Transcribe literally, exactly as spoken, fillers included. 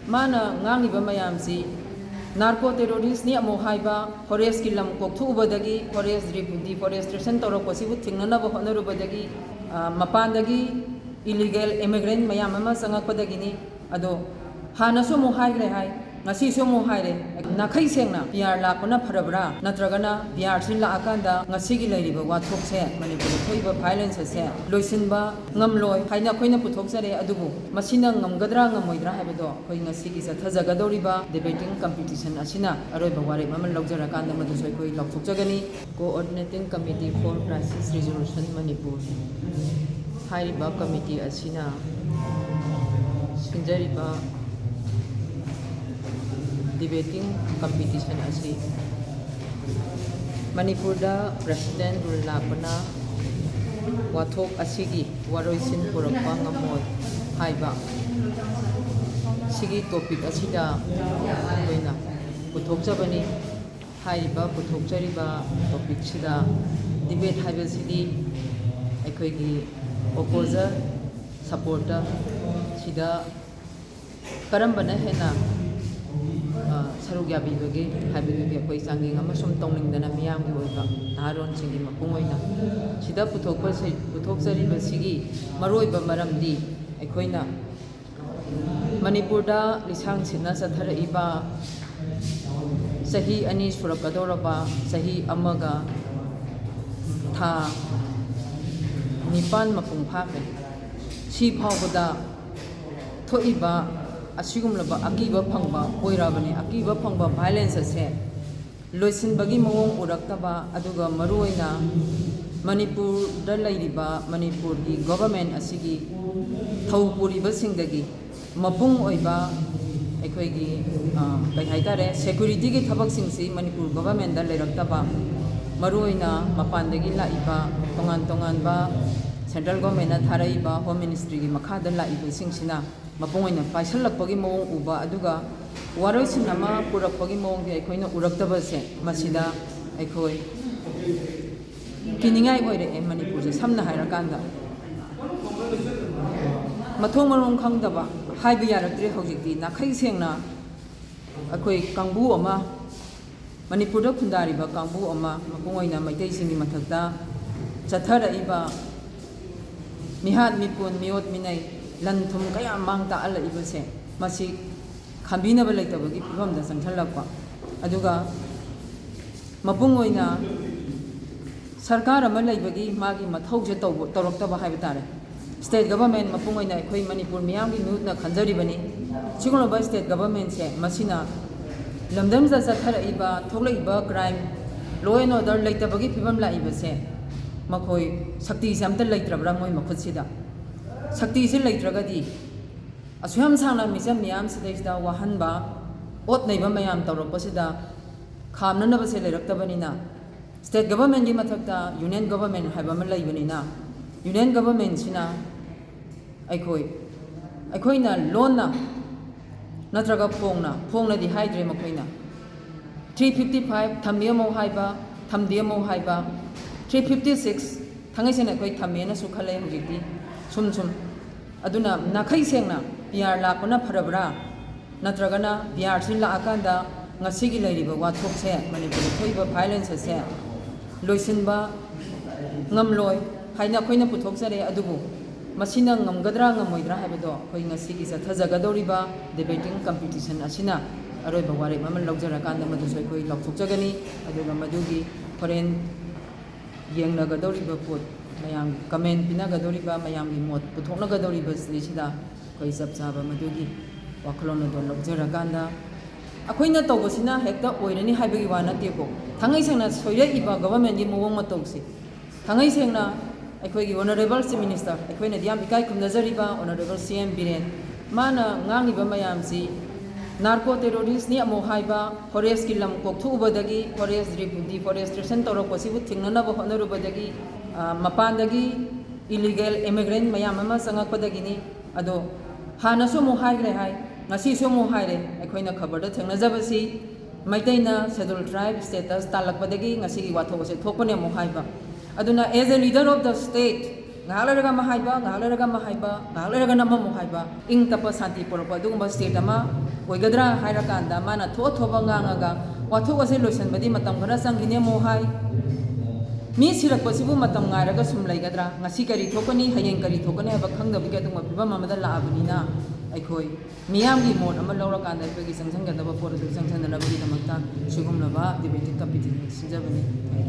ꯃꯥꯅ ꯉꯥꯡꯉꯤꯕ ꯃꯌꯥꯝꯁꯤ ꯅꯥꯔꯀꯣ ꯇꯦꯔꯣꯔꯤꯁꯅꯤ ꯑꯃꯨꯛ ꯍꯥꯏꯕ, ꯐꯣꯔꯦꯁꯀꯤ ꯂꯝ ꯀꯣꯛꯊꯣꯛꯎꯕꯗꯒꯤ, ꯐꯣꯔꯦꯁ ꯗꯤꯐꯣꯔꯦꯁꯇ꯭ꯔꯦꯁꯟ ꯇꯧꯔꯛꯄꯁꯤꯕꯨ ꯊꯤꯡꯅꯅꯕ ꯍꯣꯠꯅꯔꯨꯕꯗꯒꯤ, ꯃꯄꯥꯟꯗꯒꯤ ꯏꯂꯤꯒꯦꯜ ꯏꯃꯤꯒ꯭ꯔꯦꯟ ꯃꯌꯥꯝ ꯑꯃ ꯆꯪꯉꯛꯄꯗꯒꯤꯅꯤ꯫ ꯑꯗꯣ ꯍꯥꯟꯅꯁꯨ ꯑꯃꯨꯛ ꯍꯥꯏꯈ꯭ꯔꯦ ꯍꯥꯏ, ꯉꯁꯤꯁꯨ ꯑꯃꯨꯛ ꯍꯥꯏꯔꯦ꯫ ꯅꯥꯈꯩ ꯁꯦꯡꯅ ꯄꯤ ꯑꯥꯔ ꯂꯥꯛꯄꯅ ꯐꯔꯕ꯭ꯔꯥ, ꯅꯠꯇ꯭ꯔꯒꯅ ꯄꯤ ꯑꯥꯔꯁꯤ ꯂꯥꯛꯑꯀꯥꯟꯗ ꯉꯁꯤꯒꯤ ꯂꯩꯔꯤꯕ ꯋꯥꯊꯣꯛꯁꯦ, ꯃꯅꯤꯄꯨꯔꯗ ꯊꯣꯛꯏꯕ ꯚꯥꯏꯂꯦꯟꯁ ꯑꯁꯦ ꯂꯣꯏꯁꯤꯟꯕ ꯉꯝꯂꯣꯏ ꯍꯥꯏꯅ ꯑꯩꯈꯣꯏꯅ ꯄꯨꯊꯣꯛꯆꯔꯦ꯫ ꯑꯗꯨꯕꯨ ꯃꯁꯤꯅ ꯉꯝꯒꯗ꯭ꯔꯥ ꯉꯝꯃꯣꯏꯗ꯭ꯔꯥ ꯍꯥꯏꯕꯗꯣ ꯑꯩꯈꯣꯏ ꯉꯁꯤꯒꯤ ꯆꯠꯊꯖꯒꯗꯧꯔꯤꯕ ꯗꯤꯕꯦꯇꯤꯡ ꯀꯝꯄꯤꯇꯤꯁꯟ ꯑꯁꯤꯅ ꯑꯔꯣꯏꯕ ꯋꯥꯔꯦꯞ ꯑꯃ ꯂꯧꯖꯔꯀꯥꯟꯗ ꯃꯗꯨꯁꯨ ꯑꯩꯈꯣꯏ ꯂꯥꯎꯊꯣꯛꯆꯒꯅꯤ꯫ Coordinating Committee for Crisis Resolution Manipur ꯍꯥꯏꯔꯤꯕ ꯀꯃꯤꯇꯤ ꯑꯁꯤꯅ ꯁꯤꯟꯖꯔꯤꯕ ꯗꯤꯕꯦꯇꯤꯡ ꯀꯝꯄꯤꯇꯤꯁꯟ ꯑꯁꯤ ꯃꯅꯤꯄꯨꯔꯗ ꯄ꯭ꯔꯦꯁꯤꯗꯦꯟ ꯔꯨꯜ ꯂꯥꯛꯄꯅ ꯋꯥꯊꯣꯛ ꯑꯁꯤꯒꯤ ꯋꯥꯔꯣꯏꯁꯤꯟ ꯄꯨꯔꯛꯄ ꯉꯝꯃꯣꯏ ꯍꯥꯏꯕ ꯁꯤꯒꯤ ꯇꯣꯄꯤꯛ ꯑꯁꯤꯗ ꯑꯩꯈꯣꯏꯅ ꯄꯨꯊꯣꯛꯆꯕꯅꯤ꯫ ꯍꯥꯏꯔꯤꯕ ꯄꯨꯊꯣꯛꯆꯔꯤꯕ ꯇꯣꯄꯤꯛꯁꯤꯗ ꯗꯤꯕꯦꯠ ꯍꯥꯏꯕꯁꯤꯗꯤ ꯑꯩꯈꯣꯏꯒꯤ ꯑꯣꯄꯣꯖꯔ, ꯁꯄꯣꯔꯇꯔ ꯁꯤꯗ ꯀꯔꯝꯕꯅ ꯍꯦꯟꯅ, ꯑ, ꯁꯔꯨꯛ ꯌꯥꯕꯤꯕꯒꯦ ꯍꯥꯏꯕꯗꯨꯒꯤ ꯑꯩꯈꯣꯏ ꯆꯥꯡꯌꯦꯡ ꯑꯃ ꯁꯨꯝ ꯇꯧꯅꯤꯡꯗꯅ ꯃꯤꯌꯥꯝꯒꯤ ꯑꯣꯏꯕ ꯅꯍꯥꯔꯣꯟꯁꯤꯡꯒꯤ ꯃꯄꯨꯡ ꯑꯣꯏꯅ ꯁꯤꯗ ꯄꯨꯊꯣꯛꯄꯁꯤ, ꯄꯨꯊꯣꯛꯆꯔꯤꯕꯁꯤꯒꯤ ꯃꯔꯨꯑꯣꯏꯕ ꯃꯔꯝꯗꯤ ꯑꯩꯈꯣꯏꯅ ꯃꯅꯤꯄꯨꯔꯗ ꯂꯤꯁꯥꯡ ꯁꯤꯠꯅ ꯆꯠꯊꯔꯛꯏꯕ ꯆꯍꯤ ꯑꯅꯤ ꯁꯨꯔꯛꯀꯗꯧꯔꯕ, ꯆꯍꯤ ꯑꯃꯒ ꯊꯥ ꯅꯤꯄꯥꯟ ꯃꯄꯨꯡ ꯐꯥꯈ꯭ꯔꯦ꯫ ꯁꯤ ꯐꯥꯎꯕꯗ ꯊꯣꯛꯏꯕ ꯑꯁꯤꯒꯨꯝꯂꯕ ꯑꯀꯤꯕ ꯐꯪꯕ ꯑꯣꯏꯔꯕꯅꯤ꯫ ꯑꯀꯤꯕ ꯐꯪꯕ ꯚꯥꯏꯂꯦꯟꯁ ꯑꯁꯦ ꯂꯣꯏꯁꯤꯟꯕꯒꯤ ꯃꯑꯣꯡ ꯎꯔꯛꯇꯕ, ꯑꯗꯨꯒ ꯃꯔꯨꯑꯣꯏꯅ ꯃꯅꯤꯄꯨꯔꯗ ꯂꯩꯔꯤꯕ ꯃꯅꯤꯄꯨꯔꯒꯤ ꯒꯣꯚꯔꯟꯃꯦꯟꯠ ꯑꯁꯤꯒꯤ ꯊꯧ ꯄꯨꯔꯤꯕꯁꯤꯡꯗꯒꯤ ꯃꯄꯨꯡ ꯑꯣꯏꯕ ꯑꯩꯈꯣꯏꯒꯤ, ꯑ, ꯀꯩ ꯍꯥꯏꯇꯥꯔꯦ, ꯁꯦꯀ꯭ꯌꯨꯔꯤꯇꯤꯒꯤ ꯊꯕꯛꯁꯤꯡꯁꯤ ꯃꯅꯤꯄꯨꯔ ꯒꯣꯚꯔꯟꯃꯦꯟꯠꯗ ꯂꯩꯔꯛꯇꯕ, ꯃꯔꯨꯑꯣꯏꯅ ꯃꯄꯥꯟꯗꯒꯤ ꯂꯥꯛꯏꯕ ꯇꯣꯉꯥꯟ ꯇꯣꯉꯥꯟꯕ ꯁꯦꯟꯇ꯭ꯔꯦꯜ ꯒꯣꯚꯔꯟꯃꯦꯟꯠꯅ ꯊꯥꯔꯛꯏꯕ ꯍꯣꯝ ꯃꯤꯅꯤꯁꯇ꯭ꯔꯤꯒꯤ ꯃꯈꯥꯗ ꯂꯥꯛꯏꯕꯁꯤꯡꯁꯤꯅ ꯃꯄꯨꯡ ꯑꯣꯏꯅ ꯄꯥꯏꯁꯤꯜꯂꯛꯄꯒꯤ ꯃꯑꯣꯡ ꯎꯕ, ꯑꯗꯨꯒ ꯋꯥꯔꯣꯏꯁꯤꯟ ꯑꯃ ꯄꯨꯔꯛꯄꯒꯤ ꯃꯑꯣꯡꯗꯤ ꯑꯩꯈꯣꯏꯅ ꯎꯔꯛꯇꯕꯁꯦ, ꯃꯁꯤꯗ ꯑꯩꯈꯣꯏ ꯀꯤꯅꯤꯡꯉꯥꯏ ꯑꯣꯏꯔꯛꯑꯦ ꯃꯅꯤꯄꯨꯔꯁꯦ꯫ ꯁꯝꯅ ꯍꯥꯏꯔꯀꯥꯟꯗ, ꯃꯊꯣꯡ ꯃꯔꯣꯡ ꯈꯪꯗꯕ, ꯍꯥꯏꯕ ꯌꯥꯔꯛꯇ꯭ꯔꯦ꯫ ꯍꯧꯖꯤꯛꯇꯤ ꯅꯥꯈꯩ ꯁꯦꯡꯅ ꯑꯩꯈꯣꯏ ꯀꯥꯡꯕꯨ ꯑꯃ, ꯃꯅꯤꯄꯨꯔꯗ ꯈꯨꯟꯗꯥꯔꯤꯕ ꯀꯥꯡꯕꯨ ꯑꯃ, ꯃꯄꯨꯡ ꯑꯣꯏꯅ ꯃꯩꯇꯩꯁꯤꯡꯒꯤ ꯃꯊꯛꯇ ꯆꯠꯊꯔꯛꯏꯕ ꯃꯤꯍꯥꯠ ꯃꯤꯄꯨꯟ, ꯃꯤꯑꯣꯠ ꯃꯤꯅꯩ, ꯂꯟ ꯊꯨꯝ ꯀꯌꯥ ꯃꯥꯡ ꯇꯥꯛꯍꯜꯂꯛꯏꯕꯁꯦ, ꯃꯁꯤ ꯈꯥꯝꯕꯤꯅꯕ ꯂꯩꯇꯕꯒꯤ ꯐꯤꯕꯝꯗ ꯆꯪꯁꯤꯜꯂꯛꯄ꯫ ꯑꯗꯨꯒ ꯃꯄꯨꯡ ꯑꯣꯏꯅ ꯁꯔꯀꯥꯔ ꯑꯃ ꯂꯩꯕꯒꯤ ꯃꯥꯒꯤ ꯃꯊꯧꯁꯦ ꯇꯧꯕ, ꯇꯧꯔꯛꯇꯕ ꯍꯥꯏꯕ ꯇꯥꯔꯦ꯫ State government, ꯃꯄꯨꯡ ꯑꯣꯏꯅ ꯑꯩꯈꯣꯏ ꯃꯅꯤꯄꯨꯔ ꯃꯤꯌꯥꯝꯒꯤ ꯃꯤꯍꯨꯠꯅ ꯈꯟꯖꯔꯤꯕꯅꯤ꯫ ꯁꯤꯒꯨꯝꯂꯕ state governmentꯁꯦ, ꯃꯁꯤꯅ ꯂꯝꯗꯝꯁꯤꯗ ꯆꯠꯊꯔꯛꯏꯕ, ꯊꯣꯛꯂꯛꯏꯕ crime, law and order ꯂꯩꯇꯕꯒꯤ ꯐꯤꯕꯝ ꯂꯥꯛꯏꯕꯁꯦ, ꯃꯈꯣꯏ ꯁꯛꯇꯤꯁꯦ ꯑꯝꯇ ꯂꯩꯇ꯭ꯔꯕ꯭ꯔꯥ ꯃꯣꯏ ꯃꯈꯨꯠꯁꯤꯗ? ꯁꯛꯇꯤꯁꯦ ꯂꯩꯇ꯭ꯔꯒꯗꯤ ꯑꯁꯨꯛ ꯌꯥꯝ ꯁꯥꯡꯅ ꯃꯤꯆꯝ ꯃꯤꯌꯥꯝꯁꯤꯗꯩꯁꯤꯗ ꯋꯥꯍꯟꯕ, ꯑꯣꯠ ꯅꯩꯕ ꯃꯌꯥꯝ ꯇꯧꯔꯛꯄꯁꯤꯗ ꯈꯥꯝꯅꯅꯕꯁꯦ ꯂꯩꯔꯛꯇꯕꯅꯤꯅ, state governmentꯀꯤ ꯃꯊꯛꯇ union government ꯍꯥꯏꯕ ꯑꯃ ꯂꯩꯕꯅꯤꯅ, union governmentꯁꯤꯅ ꯑꯩꯈꯣꯏ, ꯑꯩꯈꯣꯏꯅ ꯂꯣꯟꯅ ꯅꯠꯇ꯭ꯔꯒ ꯐꯣꯡꯅ, ꯐꯣꯡꯅꯗꯤ ꯍꯥꯏꯗ꯭ꯔꯦ ꯃꯈꯣꯏꯅ, three fifty five ꯊꯝꯃꯤ ꯑꯃꯨꯛ ꯍꯥꯏꯕ, ꯊꯝꯗꯦ ꯑꯃꯨꯛ ꯍꯥꯏꯕ, three fifty six, ꯊꯥꯡꯉꯩ ꯁꯦꯡꯅ ꯑꯩꯈꯣꯏ ꯊꯝꯃꯦꯅꯁꯨ ꯈꯜꯂꯦ ꯍꯧꯖꯤꯛꯇꯤ꯫ ꯁꯨꯝ ꯁꯨꯝ꯫ ꯑꯗꯨꯅ ꯅꯥꯈꯩ ꯁꯦꯡꯅ PR ꯂꯥꯛꯄꯅ ꯐꯔꯕ꯭ꯔꯥ, ꯅꯠꯇ꯭ꯔꯒꯅ PRꯁꯤ ꯂꯥꯛꯑꯀꯥꯟꯗ ꯉꯁꯤꯒꯤ ꯂꯩꯔꯤꯕ ꯋꯥꯊꯣꯛꯁꯦ, ꯃꯅꯤꯄꯨꯔꯗ ꯊꯣꯛꯏꯕ violence ꯑꯁꯦ ꯂꯣꯏꯁꯤꯟꯕ ꯉꯝꯂꯣꯏ ꯍꯥꯏꯅ ꯑꯩꯈꯣꯏꯅ ꯄꯨꯊꯣꯛꯆꯔꯦ꯫ ꯑꯗꯨꯕꯨ ꯃꯁꯤꯅ ꯉꯝꯒꯗ꯭ꯔꯥ ꯉꯝꯃꯣꯏꯗ꯭ꯔꯥ ꯍꯥꯏꯕꯗꯣ ꯑꯩꯈꯣꯏ ꯉꯁꯤꯒꯤ ꯆꯠꯊꯖꯒꯗꯧꯔꯤꯕ debating competition ꯑꯁꯤꯅ ꯑꯔꯣꯏꯕ ꯋꯥꯔꯦꯞ ꯑꯃ ꯂꯧꯖꯔꯀꯥꯟꯗ ꯃꯗꯨꯁꯨ ꯑꯩꯈꯣꯏ ꯂꯥꯎꯊꯣꯛꯆꯒꯅꯤ꯫ ꯑꯗꯨꯒ ꯃꯗꯨꯒꯤ ꯍꯣꯔꯦꯟ ꯌꯦꯡꯅꯒꯗꯧꯔꯤꯕ ꯄꯣꯠ, ꯃꯌꯥꯝ comment ꯄꯤꯅꯒꯗꯧꯔꯤꯕ, ꯃꯌꯥꯝꯒꯤ ꯃꯣꯠ ꯄꯨꯊꯣꯛꯅꯒꯗꯧꯔꯤꯕꯁꯤꯗꯩꯁꯤꯗ ꯑꯩꯈꯣꯏ ꯆꯞ ꯆꯥꯕ ꯃꯗꯨꯒꯤ ꯋꯥꯈꯜꯂꯣꯟ ꯑꯗꯣ ꯂꯧꯖꯔꯀꯥꯟꯗ, ꯑꯩꯈꯣꯏꯅ ꯇꯧꯕꯁꯤꯅ ꯍꯦꯛꯇ ꯑꯣꯏꯔꯅꯤ ꯍꯥꯏꯕꯒꯤ ꯋꯥ ꯅꯠꯇꯦꯀꯣ꯫ ꯊꯥꯡꯉꯩ ꯁꯦꯡꯅ ꯁꯣꯏꯔꯛꯏꯕ governmentꯀꯤ ꯃꯑꯣꯡ ꯃꯇꯧꯁꯦ, ꯊꯥꯡꯉꯩ ꯁꯦꯡꯅ ꯑꯩꯈꯣꯏꯒꯤ honourable Chief Minister, ꯑꯩꯈꯣꯏꯅꯗꯤ ꯌꯥꯝ ꯏꯀꯥꯏ ꯈꯨꯝꯅꯖꯔꯤꯕ honourable CM ꯕꯤꯔꯦꯟ, ꯃꯥꯅ ꯉꯥꯡꯉꯤꯕ ꯃꯌꯥꯝꯁꯤ narco terroristꯅꯤ ꯑꯃꯨꯛ ꯍꯥꯏꯕ, forestꯀꯤ ꯂꯝ ꯀꯣꯛꯊꯣꯛꯎꯕꯗꯒꯤ, forest re-, deforestation ꯇꯧꯔꯛꯄꯁꯤꯕꯨ ꯊꯤꯡꯅꯅꯕ ꯍꯣꯠꯅꯔꯨꯕꯗꯒꯤ, ꯑ, ꯃꯄꯥꯟꯗꯒꯤ illegal immigrant ꯃꯌꯥꯝ ꯑꯃ ꯆꯪꯉꯛꯄꯗꯒꯤꯅꯤ꯫ ꯑꯗꯣ ꯍꯥꯟꯅꯁꯨ ꯑꯃꯨꯛ ꯍꯥꯏꯈ꯭ꯔꯦ ꯍꯥꯏ, ꯉꯁꯤꯁꯨ ꯑꯃꯨꯛ ꯍꯥꯏꯔꯦ꯫ ꯑꯩꯈꯣꯏꯅ ꯈꯕꯔꯗ ꯊꯦꯡꯅꯖꯕꯁꯤ ꯃꯩꯇꯩꯅ Scheduled Tribe status ꯇꯥꯜꯂꯛꯄꯗꯒꯤ ꯉꯁꯤꯒꯤ ꯋꯥꯊꯣꯛ ꯑꯁꯦ ꯊꯣꯛꯄꯅꯦ ꯑꯃꯨꯛ ꯍꯥꯏꯕ꯫ ꯑꯗꯨꯅ as a leader of the state, ꯉꯥꯏꯍꯥꯛ ꯂꯩꯔꯒ ꯑꯃ ꯍꯥꯏꯕ, ꯉꯥꯏꯍꯥꯛ ꯂꯩꯔꯒ ꯑꯃ ꯍꯥꯏꯕ, ꯉꯥꯏꯍꯥꯛ ꯂꯩꯔꯒꯅ ꯑꯃꯃꯨꯛ ꯍꯥꯏꯕ, ꯏꯪ ꯇꯞꯄ ꯁꯥꯟꯇꯤ ꯄꯨꯔꯛꯄ ꯑꯗꯨꯒꯨꯝꯕ state ꯑꯃ ꯑꯣꯏꯒꯗ꯭ꯔꯥ ꯍꯥꯏꯔꯀꯥꯟꯗ ꯃꯥꯅ ꯊꯣꯛꯑ ꯊꯣꯛꯑ ꯉꯥꯡꯉꯒ ꯋꯥꯊꯣꯛ ꯋꯥꯆꯣꯏ ꯂꯣꯏꯁꯟꯕꯗꯤ ꯃꯇꯝ ꯈꯔ ꯆꯪꯈꯤꯅꯤ ꯑꯃꯨꯛ ꯍꯥꯏ꯫ ꯃꯤ ꯁꯤꯔꯛꯄꯁꯤꯕꯨ ꯃꯇꯝ ꯉꯥꯏꯔꯒ ꯁꯨꯝ ꯂꯩꯒꯗ꯭ꯔꯥ? ꯉꯁꯤ ꯀꯔꯤ ꯊꯣꯛꯀꯅꯤ, ꯍꯌꯦꯡ ꯀꯔꯤ ꯊꯣꯛꯀꯅꯤ ꯍꯥꯏꯕ ꯈꯪꯗꯕꯒꯤ ꯑꯗꯨꯒꯨꯝꯕ ꯐꯤꯕꯝ ꯑꯃꯗ ꯂꯥꯛꯑꯕꯅꯤꯅ ꯑꯩꯈꯣꯏ ꯃꯤꯌꯥꯝꯒꯤ ꯃꯣꯠ ꯑꯃ ꯂꯧꯔꯀꯥꯟꯗ ꯑꯩꯈꯣꯏꯒꯤ ꯆꯪꯁꯤꯟꯒꯗꯕ ꯄꯣꯠ ꯑꯗꯨ ꯆꯪꯁꯤꯟꯅꯅꯕꯒꯤꯗꯃꯛꯇ ꯁꯤꯒꯨꯝꯂꯕ debating topic ꯁꯤꯟꯖꯕꯅꯤ꯫